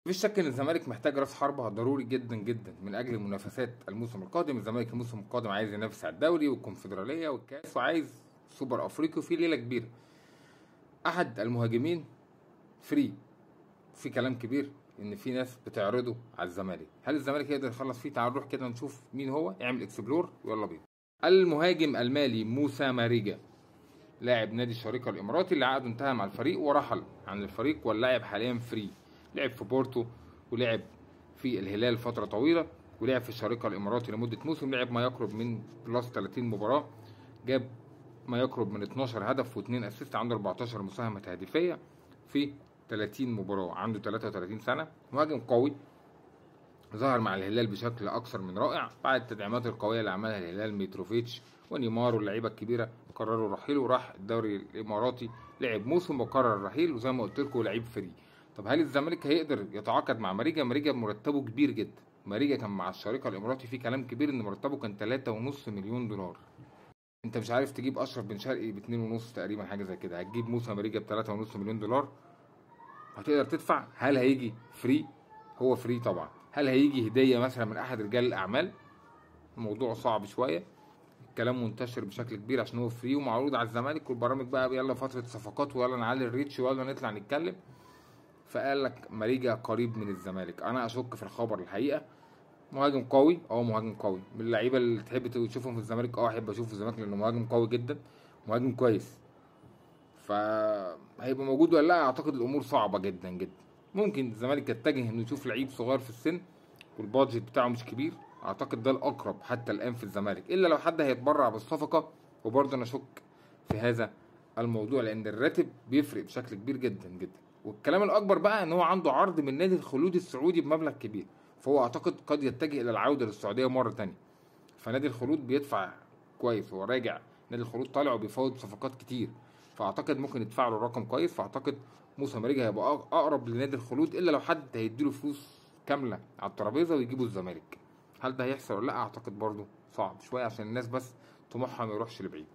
مفيش شك ان الزمالك محتاج راس حربه ضروري جدا جدا من اجل منافسات الموسم القادم. الزمالك الموسم القادم عايز ينافس على الدوري والكونفدراليه والكاس، وعايز سوبر افريقي، وفي ليلة كبيرة. احد المهاجمين free، في كلام كبير ان في ناس بتعرضه على الزمالك. هل الزمالك يقدر يخلص فيه؟ تعال نروح كده نشوف مين هو، اعمل explore ويلا بينا. المهاجم المالي موسى ماريجا، لاعب نادي الشارقة الاماراتي اللي عقده انتهى مع الفريق ورحل عن الفريق، واللاعب حاليا free. لعب في بورتو ولعب في الهلال فترة طويلة، ولعب في الشارقة الاماراتي لمدة موسم، لعب ما يقرب من plus 30 مباراة، جاب ما يقرب من 12 هدف و2 assist، عنده 14 مساهمة تهديفيه في 30 مباراة، عنده 33 سنة، مهاجم قوي ظهر مع الهلال بشكل اكثر من رائع بعد التدعيمات القوية اللي عملها الهلال، ميتروفيتش ونيمار واللعيبة الكبيرة قرروا رحيله، وراح الدوري الاماراتي لعب موسم وقرر الرحيل، وزي ما قلت لكم لعيب free. طب هل الزمالك هيقدر يتعاقد مع ماريجا؟ ماريجا مرتبه كبير جدا. ماريجا كان مع الشارقة الاماراتي في كلام كبير ان مرتبه كان 3.5 مليون دولار. انت مش عارف تجيب اشرف بن شرقي ب 2.5 تقريبا، حاجة زي كده، هتجيب موسى ماريجا ب 3.5 مليون دولار، هتقدر تدفع؟ هل هيجي free؟ هو free طبعا. هل هيجي هديه مثلا من احد رجال الاعمال؟ الموضوع صعب شوية، الكلام منتشر بشكل كبير عشان هو free ومعروض على الزمالك، والبرامج بقى يلا فترة صفقات ويلا نعلي ال reach ويلا نطلع نتكلم. فقال لك ماريجا قريب من الزمالك. انا اشك في الخبر الحقيقة. مهاجم قوي، مهاجم قوي من اللعيبة اللي تحب تشوفهم في الزمالك. احب اشوفه في الزمالك لانه مهاجم قوي جدا، مهاجم كويس. فهيبقى موجود ولا لا؟ اعتقد الامور صعبة جدا جدا. ممكن الزمالك يتجه انه يشوف لعيب صغير في السن وال budget بتاعه مش كبير، اعتقد ده الاقرب حتى الان في الزمالك، الا لو حد هيتبرع بالصفقه، وبرضه انا اشك في هذا الموضوع لان الراتب بيفرق بشكل كبير جدا جدا. والكلام الاكبر بقى ان هو عنده عرض من نادي الخلود السعودي بمبلغ كبير، فهو اعتقد قد يتجه الى العودة للسعودية مرة ثانية. فنادي الخلود بيدفع كويس، هو راجع نادي الخلود طالع وبيفاوض صفقات كتير، فاعتقد ممكن يدفع له رقم كويس. فاعتقد موسى ماريجا هيبقى اقرب لنادي الخلود، الا لو حد هيديله فلوس كاملة على الترابيزة ويجيبه الزمالك. هل ده هيحصل ولا لا؟ اعتقد برضه صعب شوية عشان الناس بس طموحها ما يروحش لبعيد.